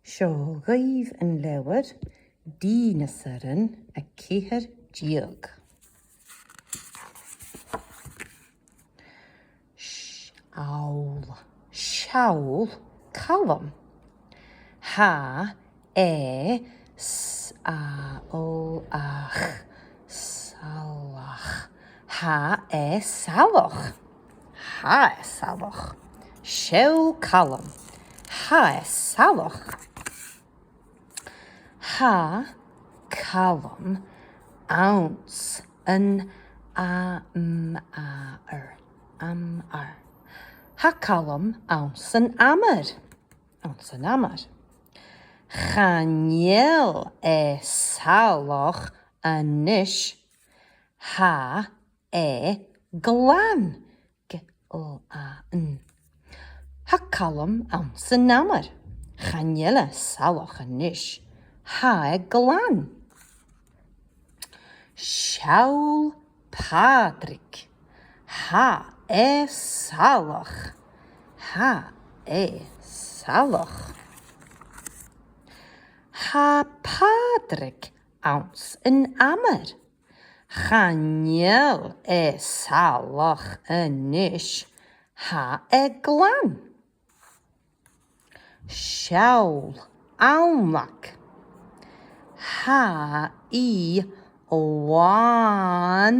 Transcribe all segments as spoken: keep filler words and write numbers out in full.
Seo dhuibh an leabhar, Dìneasairean a ceithir deug. Seall, seall Calum. Tha e s-, a, l, ach, salach. Tha e salach. Tha e salach. Seall Calum. Tha e salach. Tha Calum anns an a, m, a, r, am, ar. Tha Calum anns an amar. Anns an amar. Chan eil e salach a-nis. Tha e glan. G, l, a, n. Tha Calum anns an amar. Chan eil e salach a-nis. Tha e glan. Seall Pàdraig. Tha e salach. Tha e salach. Tha Pàdraig anns an amar. Chan eil e salach a-nis. Tha e glan. Seall Anlag. Tha i làn,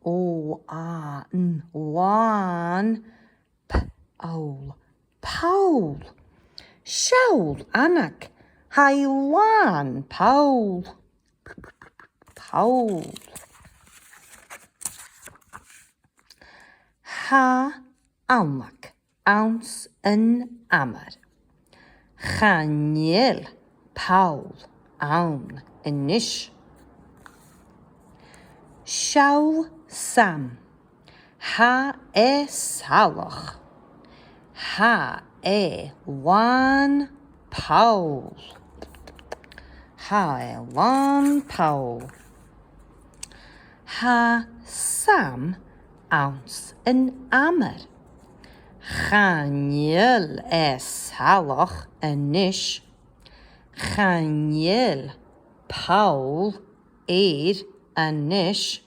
l, a, n, làn, p, o, l, poll. Seall Anlag. Tha i làn poll. Poll. Tha Anlag anns an amar. Chan eil poll ann a-nis. Seall Sam. Tha e salach. Tha e làn poll. Tha e làn poll. Tha Sam anns an amar. Chan eil e salach a-nis. Chan eil poll air a-nis.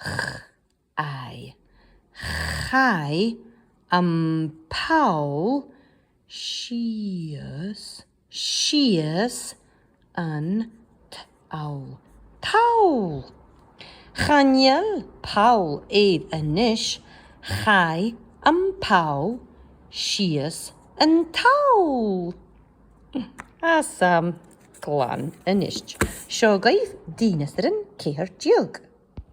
Ch, ai. Chaidh am poll sìos, sìos an toll. Toll. Chan eil poll air a-nis. Chaidh am poll sìos an toll. Tha Sam glan a-nis. Seo dhuibh Dìneasairean ceithir deug.